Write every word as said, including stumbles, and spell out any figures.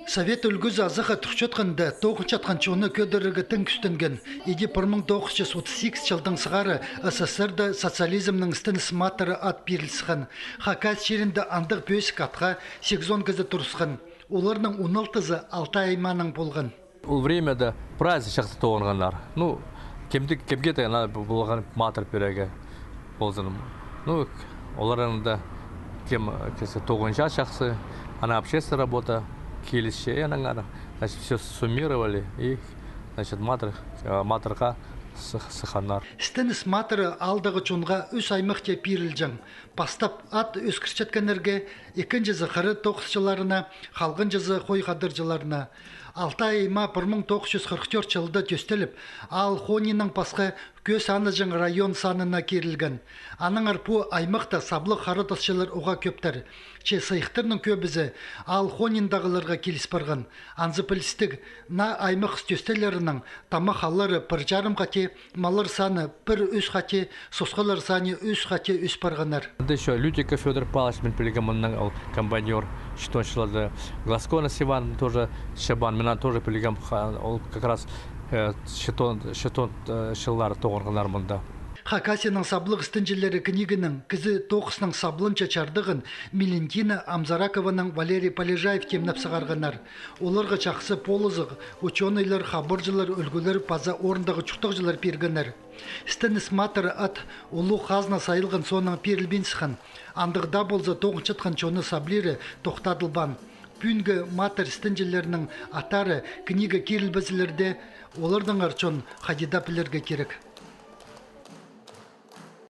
Совет ӱлгӱзі азахха тӱрчетхенде, тоғынчатхан чонны кӧдірерге тың кӱстенген. Иди пір муң тоғыс чӱс отыс сигіс чылдаң сығара С С С Р-да социализмнің істеніс матыры ат пиріл сыххан. Хакас чирінде андағ пӧзік атха сигізон кізі турысхан. Оларның он алтызы Алтай аймаанаң полған. Ол времяда прайзы чахсы тоғынғаннар. Ну, кемді, кемге де ана полған матыр пирерге ползын. Ну, оларның да кем кізі тоғынча чахсы, ана общественная работа, килісче, и анаңар, значит, все суммировали, и, значит, матыр, э, матырға сых-, сыхханнар. Істеніс матыры аалдағы чонға ӱс аймахта пирілҷең. Пастап ат ӧскірчеткеннерге, ікінҷізі хыра тоғысчыларына, халғанҷызы хой хадарҷыларына. Алтай аймаа пір муң тоғыс чӱс хырых тӧрт чылда тӧстеліп, аал хониннаң пасха кӧс санаҷаң район санына кирілген. Аннаңар пу аймахта саблығ хара тасчылар уғаа кӧптер. Че сыйыхтарның кӧбізі аал хониндағыларға киліс парған. Анзы пілістіг, наа аймах тӧстелерінең тамах ааллары пір чарым хати, маллар саны пір-ӱс хати, сосхалар саны ӱс хати ӧс парғаннар. Анда ещё Лютиков Фёдор Павлович, мин пілгем, мының ол комбайнёр, читончыларда. Глазконов Иван тоже чабан, мин аны тоже пілгем, ха-, ол как раз, э, читон, читон, э, чыллар тоғынғаннар мында. Хакасияның саблығ істенҷілері книгінің кізі тоғысның сабланча чардығын Мелентина Амзаракованаң Валерий Полежаев тимнеп сығарғаннар. Оларға чахсы полызығ учёныйлар, хабарҷылар, ӱлгӱлер паза орындағы чуртағҷылар пиргеннер. Істеніс матыры ат улуғ хазна сайылған соонаң пирілбин сыххан. Андағ даа полза, тоғынчатхан чонны саблиры тохтадылбаан. Пӱӱнгі матыр істенҷілерінің аттары книга кирілбезілерде, олардаңар чон хайди даа пілерге кирек.